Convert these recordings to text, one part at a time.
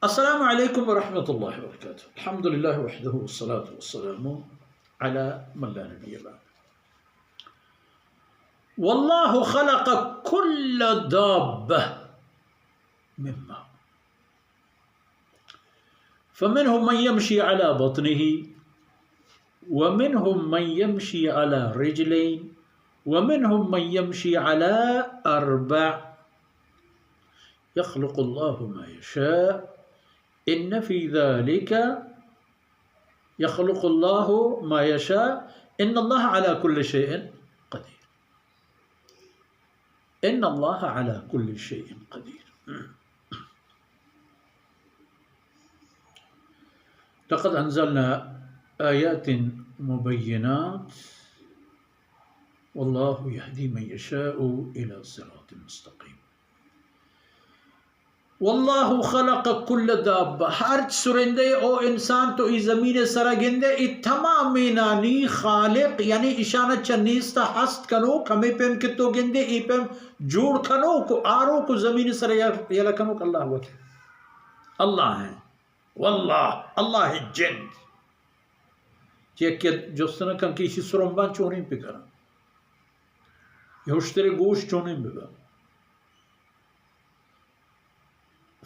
السلام عليكم ورحمة الله وبركاته. الحمد لله وحده والصلاة والسلام على من لا نبي بعده. والله خلق كل دابة من ماء، فمنهم من يمشي على بطنه، ومنهم من يمشي على رجلين، ومنهم من يمشي على أربع. يخلق الله ما يشاء، إن في ذلك، يخلق الله ما يشاء، إن الله على كل شيء قدير. إن الله على كل شيء قدير. لقد أنزلنا آيات مبينات، والله يهدي من يشاء إلى صراط مستقيم. والله خلق كل دابة، ہرچ سرندے او انسان تو ای زمین سرا گندے، ای تمامینانی خالق، یعنی ایشانا چہ نیستا ہست کنوک، ہمے پیم کہ تو گندے، ای پیم جوڑ کنوک و آروک و زمین سرا یل-، یلہ کنوک اللہ وت۔ اللہ ہیں۔ واللہ، اللہ جند۔ چہ یکے جست نہ کن کہ ایشی سرمبان چونیں پکراں۔ یا ہشترے گوش چونیں ببا۔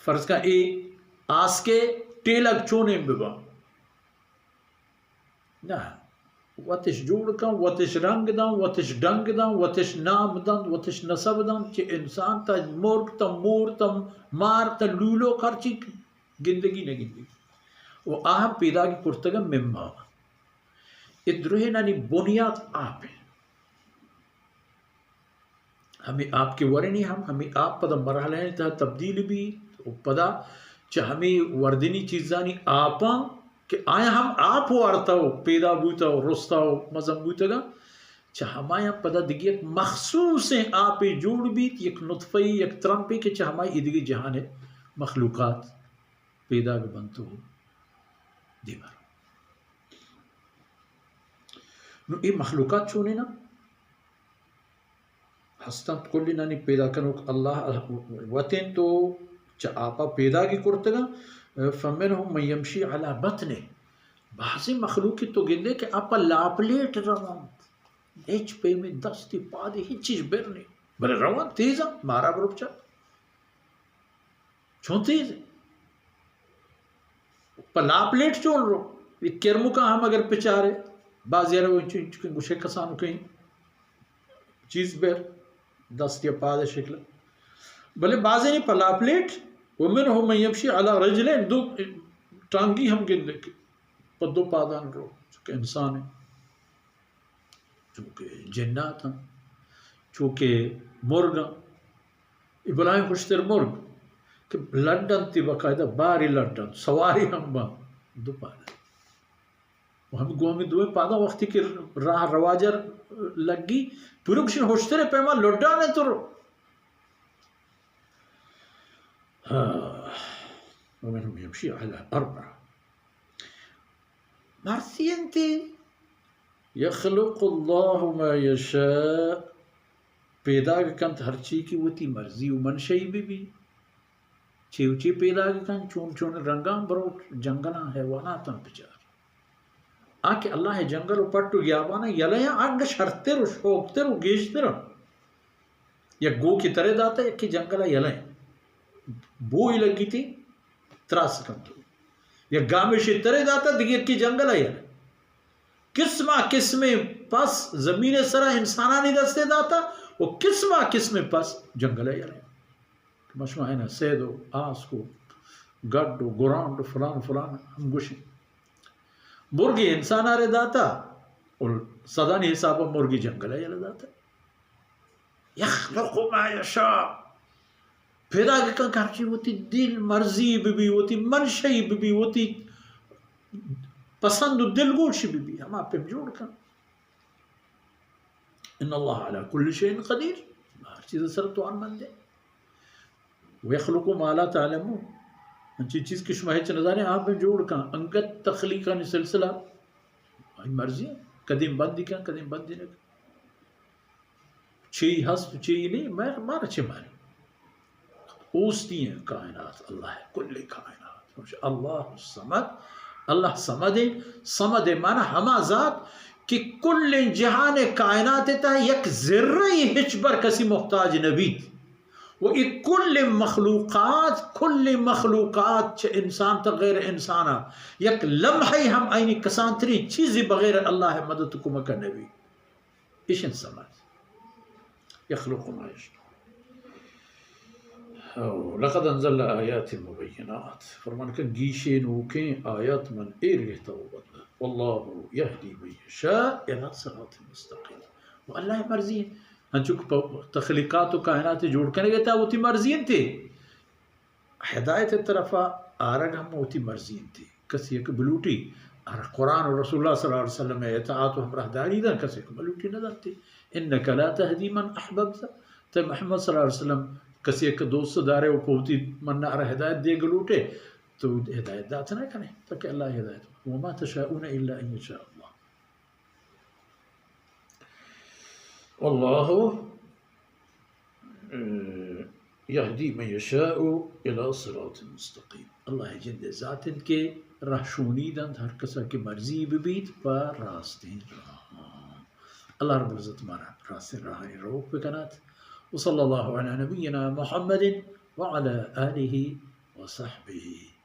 فرض کن اے آسکے ٹیلگ چونیں ببا۔ نہ، وتش جوڑ کن، وتش رنگ دن، وتش ڈنگ دن، وتش نام دن، وتش نسب دن، چہ انسان تا مرگ تا مور تا مار تا لولو ہرچی گندگی نہ گندگی۔ و آ ہم پیداگی کرتگن مما۔ اے درہینانی بنیاد آپ ہیں۔ ہمے آپ کہ ورنی ہم، ہمے آپ پدا مرحلہ تہا تبدیل بیت و پدا چہ ہمے وردنی چیزانی آپاں کہ آیاں ہم آپ وارتہ و پیدا بوتہ و رستہ و مزن بوتگاں، چہ ہمایاں پدا دگہ یک مخصوصیں آپے جوڑ بیت، یک نطفہ، یک ترمپے کہ چہ ہمائی ایدگہ جہان مخلوقات پیداگ بنت و دیما۔ نو اے مخلوقات چونیں نا؟ ہستنت کلینانی پیدا کنوک اللہ وت انت و چہ آپا پیداگی کرتگاں۔ فمنهم من يمشي على بطنه۔ بعضی مخلوقی تو گندے کہ آپا لاپلیٹ روانت، ہچ پیمیں دستی پادی ہچیش بر نی، بلے روان تیزاں، مارا بروچا چون تیز انت۔ پہ لاپلیٹ چون رو، یک کرمکاں ہم اگر پچارے، بازی ء رو انچو انچو کہ گوشے کسانو کہیں چیز بیر، دست یا پاد شکل۔ بلے بازی نی پہ لاپلیٹ، ومنهم من يمشي على رجلين، دو ٹانگی ہم گندے کہ پہ دو پادان رو، چونکہ انسان ہے۔ چونکہ جنات ہم، چونکہ مرگ ہم، اے بلاہیں ہشتر مرگ کہ لڈ انت، باقاعدہ باری لڈ انت، سواری ہم بنت، دو پاد۔ و ہم گوں ہمے دوئیں پاداں وقتی کہ راہ رواجر لگی، پورو گشن ہشتر پیما لڈان انت رو۔ ہاں، ومنهم يمشي على أربع۔ مرضی انت۔ يخلق الله ما يشاء، پیداگ کنت ہرچی کہ وتی مرضی و منشئی بہ بی۔ چے و چے پیداگ کنت، چون چون رنگاں برو جنگلاں حیواناتاں بچار۔ آ کہ اللہ جنگل و پٹ و گیابان یلہ آ گش شرتر و شوکتر و گیشتر۔ یک گوکے ترے داتا، یکے جنگل ء یلہ انت۔ بوئی لگیتی، تراس کنت۔ یک گامیشے ترے داتا، دگہ یکے جنگل ء یلہ۔ قسما قسمیں پس زمین ء سرا انسانانی دستے داتا و قسما قسمیں پس جنگل ء یلہ۔ کہ ما شما اینا سید و آسک و گڈ و گرانڈ و فلان و فلان ہم گوشیں۔ مرگی انسان آرے داتا و صدانی حساب مرگی جنگل ء یلہ داتا۔ یخلق ما یشاء۔ پیدا کن کہ ہرچی وتی دل مرضی ببی، وتی منشئی ببی، وتی پسند و دلگوشی ببی، ہما پیم جوڑ کن۔ ان اللہ علی کل شیء قدیر، ہر چیز سر توانمند ہے۔ و یخلق ما لا تعلمون، انچی چیز کہ شما ہچ نزانے، آپ میں جوڑ کن۔ انگت تخلیقانی سلسلہ آئی مرضی ہے، کدیم بندی کن، کدیم بندی نہ کن۔ چی ہست و چی نہیں، میں، مارا چی مانی۔ اوستی ہیں کائنات، اللہ ہے، کل کائنات۔ اللہ الصمد، اللہ صمد، صمد معنی ہما ذات کہ کل جہان کائنات تہ یک ذرہ ہچبر کسی محتاج نہ بیت۔ و ای کل مخلوقات، کل مخلوقات چہ انسان تا غیر انسانا، یک لمحہ ہم اینی کسانتری چیزی بغیر اللہ مدد و کمک نہ بیت۔ ایشن صمد۔ یخلق ما یشاء۔ او، لقد انزلنا آیات مبینات۔ فرمان کن گیشے نوکیں آیات من ایر گہتا و بدل۔ واللہ یہدی من یشاء الی صراط مستقیم۔ و اللہ مرضی انت۔ ہنچو کہ پہ تخلیقات و کائنات جوڑ کنگے تا وتی مرضی انت۔ ہدایت طرفا آرگ ہم وتی مرضی انت۔ کسی کہ بلوٹی، ہر قرآن و رسول اللہ صلی اللہ علیہ وسلم اطاعت و ہمراہ داری دن، کسی کہ بلوٹی نہ دنت۔ انک لا تہدی من احببت، تے محمد صلی اللہ علیہ وسلم کسی کہ دوست دارے و پہ وتی منا ہر ہدایت دیگ لوٹے، تو ہدایت دات نہ کنے، تاکہ اللہ ہدایت۔ وما تشاءون الا ان یشاء اللہ۔ واللہ یہدی من یشاء الی صراط مستقیم۔ اللہ جند ذات انت کہ راہ شونی دنت ہر کسا کہ مرضی ببیت پہ راستیں راہ۔ اللہ رب العزت مارا راستیں راہ روک بکنات۔ وصلی اللہ علی نبینا محمد وعلی آلہ وصحبہ